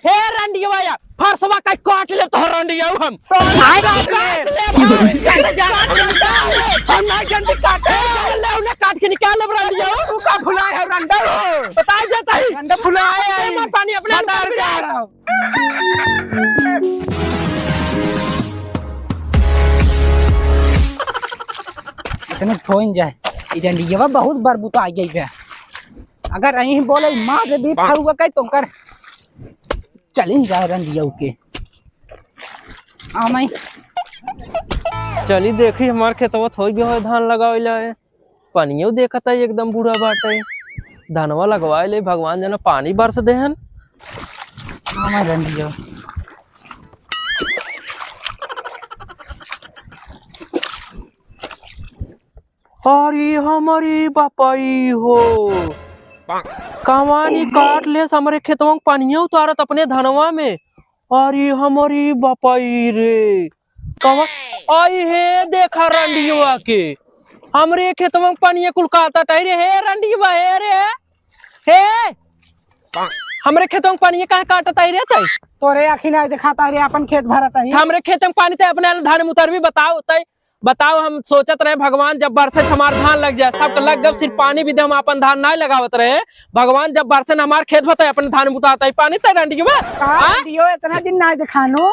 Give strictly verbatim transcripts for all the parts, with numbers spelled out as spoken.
हे रंडियवा या, फरसवा का काट ले तो रंडियवा हम। तो काट ले। काट ले भाई। काट ले, काट ले। हम ना जल्दी काटे। ए, ले उन्हें काट के निकाल ले रंडियवा। तू का फुलाए है रंडा? बताई देता ही। रंडा फुलाए है। हमार पानी अपने भतार अंदर का रहा। इतने थोइन जाए, ई रंडियवा बहुत बरबुता आ गई बे। अगर यहीं बोले माँ से भी फरुआ कही तो कर चलिन जाए रंडियऊ के। आ मैं चली देखी हमार खेतवा थोई गयो है धान लगावे ला है। पनियो देखत है एकदम बूढ़ा बाटे। धनवा लगवाए ले भगवान जना पानी बरस देहन। आ मैं रंडियऊ। अरे हमरे बापाई हो, कवानी काट लेस हमरे खेतवा में पनिया उतारत अपने धनवा में। अरे हमरे बापाई रे, कवा आई हे देखा रंडियवा के, हमरे खेतवा में पनिया कुल काटत आई रे। हे रंडियवा, हे रे, हे, हमरे खेतवा में पनिया काहे काटत आई रे तई? तोरे आँखी नाहीं देखाता रे, अपन खेत भरत आई। हमरे खेत में पानी ते अपने धान में उतरबी, बताओ तई। बताओ, हम सोचत रहे भगवान जब बरसे त हमार धान लग जाए, सबके लग गब, सिर्फ पानी भी दे, हम आपन धान नाहीं लगावत रहे। भगवान जब बरसे न हमार खेत भर त अपने धान बुतात है, पानी तय रंडियो बा। का हाँ? रंडियो इतना दिन नाहीं दिखानो,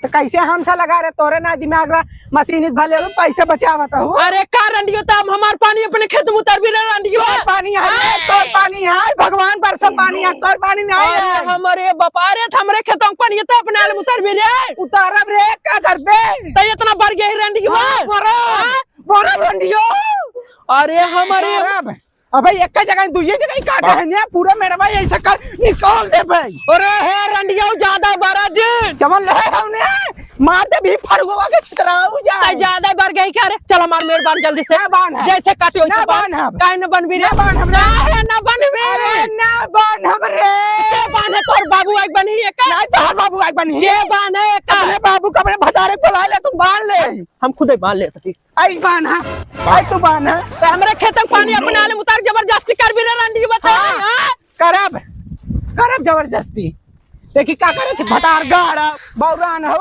तो कैसे हमसे लगा रहे, तोरे ना दिमाग रहा, मशीन इस भले पैसे बचावत हो। अरे का रंडियो, त हम हमार पानी अपने खेत में उतर भी रहे रंडियो। तोर पानी है, हाँ। तोर पानी है, भगवान बरसे पानी है, तोर पानी नहीं अरे है। हमरे बापा रे, हमरे खेतों में पानी त अपने आल में उतर भी रे। उतारब रे, का करबे? त इतना बढ़ गया है रंडियो। हाँ, बड़ा। हाँ? बड़ा रंडियो। अरे हमारे अरे अबे, अबे एक जगह, दुइये जगह ही काटे हैं ना, पूरा मेड़वा ऐसा कर निकाल दे भाई। अरे हे रंडियो, ज्यादा बड़ा जी। चमन ले हमने मार दे भी फरुआ के छितराऊ जा। तै ज्यादा बढ़ गई क्या रे? चल हमार मेड़ बांध जल्दी से। ना बांध है। जैसे काटे वैसे ना बांध। बांध है। काहे न बनबी रे? ना बांध हम। ना है, ना बनबी। अरे ना बांध हम रे। के बांध है, तोर बाबू आइक बनी है का? ना तोर बाबू आइक बनी। के बांध है का? अपने बाबू का अपने भतारे बुला ले, तू बांध ले। हम खुदे बांध लेत हई। आई बान्हा, आई तू बान्हा। त हमरे खेत के पानी अपने आले में उतार, जबरदस्ती करबी रे रंडी, बता। हाँ, हाँ? करब, करब जबरदस्ती। देखी का करे थे, भतार गाड़ा, बौरान हो,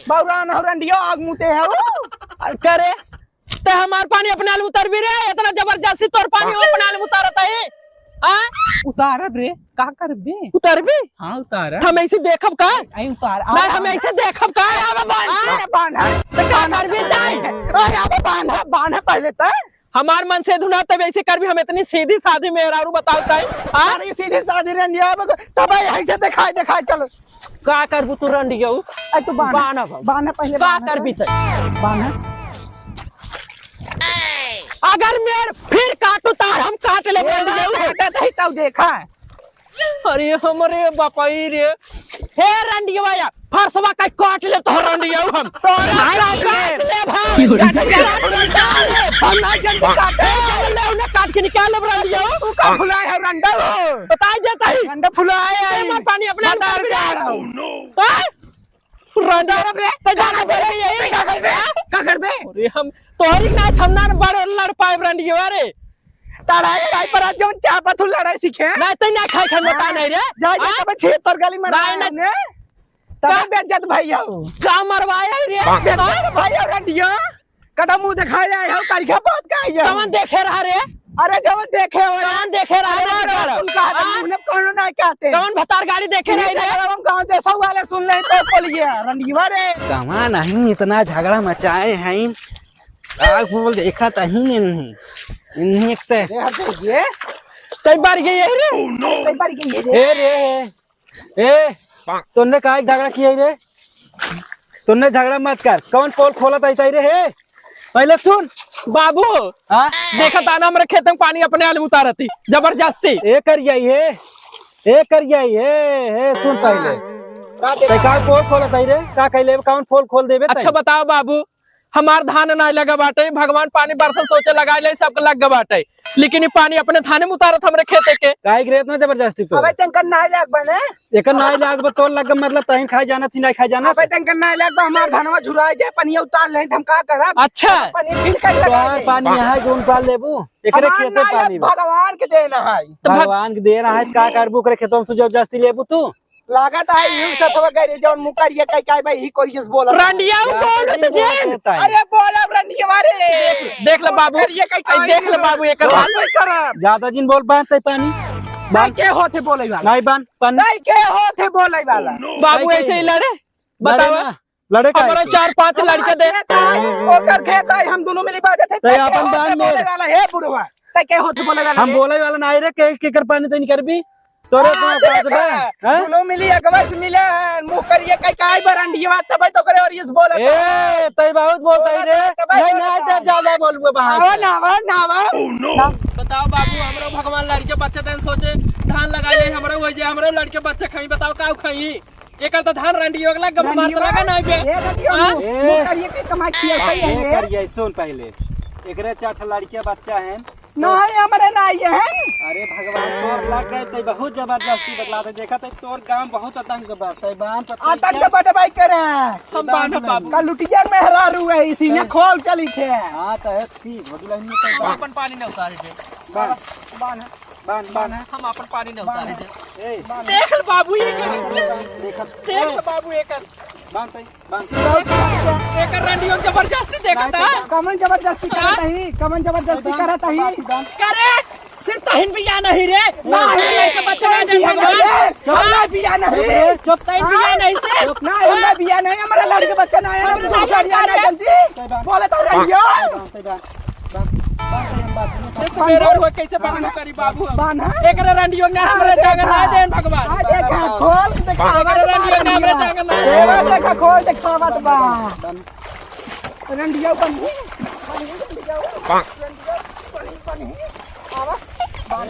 बौरान हो रंडियो, आग मुते हो। अरे करे, ते हमार पानी अपने आले में उतरबी रे, इतना जबरदस्ती तोर पानी अपने आले में उतारत है। हाँ? उतारब रे, का करबे? उतारबी? हाँ, उतारब। हम ऐसे देखब का? आई उतार, नहीं, हम ऐसे देखब का? अरे, अब बांध, हाँ? अरे, बांध, हाँ। तो का करबी ताई? अरे, अब बांध, बांध पहले तो। हमार मन से धुना तब ऐसे करबी, हम इतनी सीधी सादी मेहरारू बताओ ताई। हाँ? अरे, सीधी सादी रे, नहीं अब तब ऐसे दिखाई, दिखाई, चलो। का करबू तू रंडियऊ? अरे, तू बांध। बांध अब। बांध पहले, का बांध। करबी ताई? बांध। अगर मेड़ फिर काटू तार हम काट ले ए, रंडियऊ। काटत ही तब देखा। अरे हमरे बापाई रे। हे रंडियवा या, फरसवा का काट ले तो रंडियऊ हम। तोरा काट ले भाई। काट ले, काट ले। हम ना जल्दी काटे। ए, ले उन्हें काट के निकाल ले रंडियऊ। तू का फुलाए है रंडा हो? बताई जाता ही। रंडा फुलाए है। हमार पानी अपने भतार अंदर का रहा। हाँ? रंडा रे, ते जाना पड़ गई है। का करबे? का करबे? अरे हम तोहरी ना छमना न बड़ लड़ पाए रंडियो रे। तारा ये भाई पर आज जब चापा तू लड़ाई सीखे। ना ते ना खाए खाए मोटा हाँ? नहीं रे। जा जा हाँ? तब छेद तोर गली में नहीं, रहा नहीं। हमने। तब का? बेइज्जत भैया हो। का मरवाया रे? बेइज्जत हाँ? भैया रंडियो। कटा मुंह दिखाए आए हो, करिया बहुत का आए हो। कौन देखे रहा रे? अरे जवन देखे हो रे। कौन देखे रहा रे अरे भतार? तुम कहा था, हाँ? उन्हें कौनो ना कहते। कौन भतार गाड़ी देखे रहे रे? हम गांव जैसा वाले सुन ले तो बोलिए, रंडीवा रे। कहाँ नहीं इतना झगड़ा मचाए हैं। आग बोल देखा तही नहीं। इन्हीं एक ते। अरे हट जाइए। कई बार गई है रे? कई बार गई है रे? ए रे। ए, तोन्ने काहे झगड़ा किया रे? तोन्ने झगड़ा मत कर। कौन पोल खोलत आई ताई रे हे? पहले सुन। बाबू, हाँ? देखा ताना हमरे खेत में पानी अपने आलू उतारती, जबरदस्ती। ए करिया हे, ए करिया हे, हे सुन पहले। ते का पोल खोलत आई रे? का कहले? कौन पोल खोल देबे अच्छा ताई? बताओ बाबू, हमार धान नाय लगा बाटे, भगवान पानी बरसल सोचे लगा ले, सबके लग गए बाटे, लेकिन ये पानी अपने धाने में उतारत हमरे खेते के। काहे गिरे इतना जबरदस्ती तो? अबे तंकर नाय लग बने। एकर नाय लग बा, तोर लग मतलब तहीं खाए जाना, ती नाय खाए जाना। अबे तंकर नाय लग बा, हमार धनवा झुराए जाए, पनिया उतार ले, हम का करब? अच्छा। पनिया फिर कहीं लगा तोहार दे। पानी यहाँ है, जोन पार लेबू, एकरे हमार खेते नाय पानी लग, बा। भगवान के देना है। तो भग- भगवान के देना है, का करबू, ओकरे खेतवा में से जबरदस्ती लेबू तू? लागत है, यही सब गए जौन मुकर ये कई, कई भाई ही कोरियस बोला। रंडिया ज्यादा बोल जिन तो बोल जेन। देता है। अरे बोला रंडिया मारे। देख, देख ले बाबू। मुकर ये कई, आई कई देख ले बोला। बाबू, एकर बात नहीं करा। ज्यादा जिन बोल, बांध तै पानी। नहीं बांध। के होते बोले वाला। नहीं बांध, पानी। नहीं के होते बोले वाला। बाबू नहीं ऐसे ही के। लड़े। लड़े बतावा। ना। लड़े का हमरा है? चार पाँच लड़के दे। ओकर खेत है, हम दोनों मिली बाजत है। तै तै के अपन होत बांध बोले में। वाला है बुढ़वा। तै के होत बोले वाला हम है? बोले वाला नहीं रे, के, केकर पानी तै नहीं करबी? तोरे हाँ, को औकात देखा, बा, हैं? दोनों मिली अगवा से मिले, मुँह करिए कई काई बरंडिया, तबै तो करे और इस बोले। ए, तै बहुत बोलता है रे। तबै नहीं, तो ना, करे। जब ज्यादा बोलबे बाहर आवा से। ना, आवा ना, आवा। बताओ बाबू, हमरो भगवान लड़के बच्चे तन सोचे, धान लगा ले, हमरो हो जाए, हमरो लड़के बच्चे खाई, बताओ का खाई? एकर तो धान रंडियो के लग, रंडियो मारत लगा ना बे। ए, रंडियो हाँ? मुँह, मुँह करिए के कमाई किया ए, सही है ए, ये। करिए, सुन पहले। एकरे चार ठो लड़किया बच्चा है। तो नहीं, हमरे नहीं है। अरे भगवान, तोर लग गए तो बहुत जबरदस्ती बतलाते। देखा तो तोर गांव बहुत आतंक बात है, बांध पर आतंक बटवाई करे। हम बांध बाबू। का लुटिया मेहरारू है, इसी में हाँ। खोल चली थे। हाँ, तो है ठीक, वही लाइन में तो हम बांध। अपन पानी न उतारे थे। बांध। बांध। बांध, बांध। हम आपन पानी न उतारे थे। ए। देख ल बाबू, ये कर। देख ल। देख ल बाबू, ये कर। बांध तई, बांध। एकर रंडियो जबरदस्ती देखत है। कमन जबरदस्ती हाँ? करत ही, कमन जबरदस्ती करत ही। बांध। करे, सिर्फ तहिन बिया नहीं रे। ना, नहीं, नहीं, तो बच्चा नहीं देता ना। चुप ना, बिया नहीं। चुप, तहिन बिया नहीं से। ना, हमरा बिया नहीं, हमरा लड़के बच्चा ना है, हमरा बिया नहीं जल्दी। बोले तो रंडियो। बांध, बांध। देख, मेरा और कैसे बांध करी बाबू हम। बांध। एकरे रंडियो ने हमरे जांगर ना देन भगवान। आ देखा, खोल के देखावत बा। एकरे रंडियो ने हमरे जांगर ना देन। देखा, खोल देखावत बा। रंडियो बन। रंडियो बन। आवा। बांध।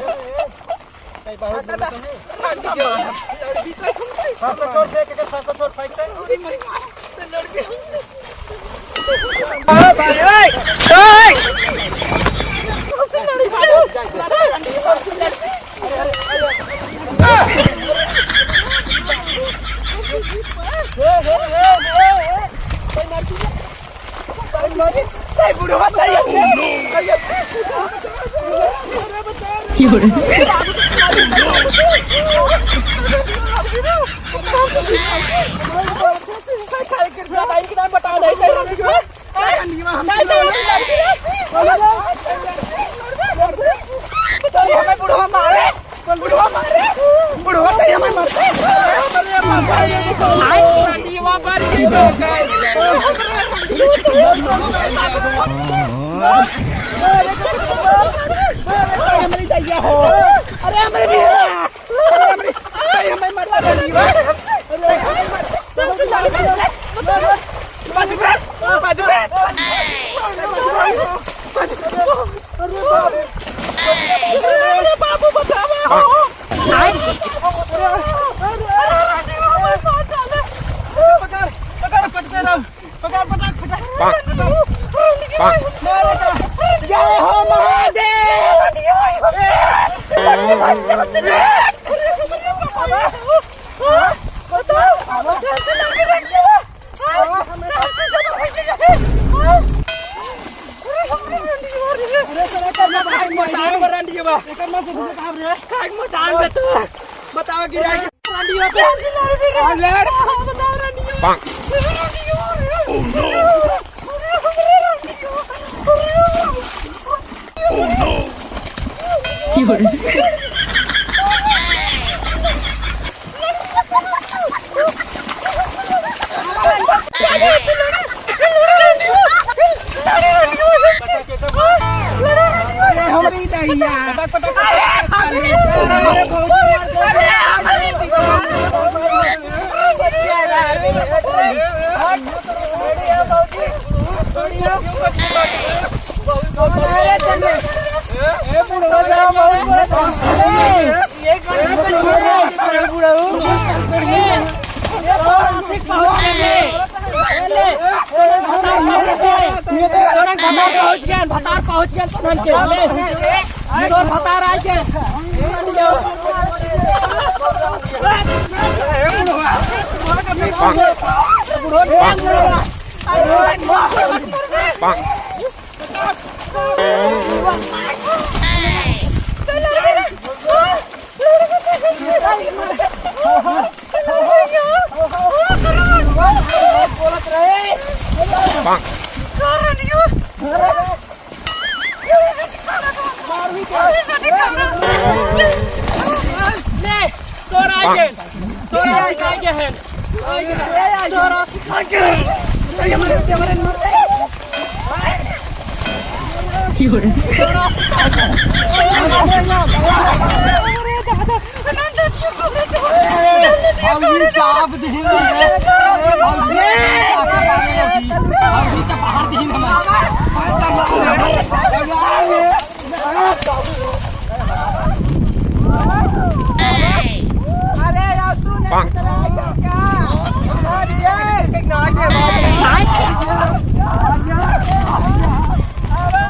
कई बार बोलते हैं। सबको छोड़ दे, के सबको छोड़, फाइट कर। बुढ़वा मारे, बुढ़वा मारे, बुढ़वा तो हमें मरते। अरे हमरे भैया हो, अरे हमरे भैया, अरे हमरे, अरे हमें मरता बुढ़वा। अरे हमें मरता। बाजू बे, बाजू बे। अरे बाबू, बचावा। पकड़, पकड़, पकड़, पकड़, पकड़। जय हो महादेव। अरे, साला, एकर माँ खाए के मोटान बा, रंडिया बा। एकर माँ से दूर कहाँ रे? खाए के मोटान बा तू। बताओ कि रंडिया बा। अरे, बताओ, रंडिया बा। Oh, no। Oh, no। भतार पहुँच गया, भतार पहुँच गया, तोहन के। तो भतार आ गया। ले, तोरा आगे, तोरा आगे है।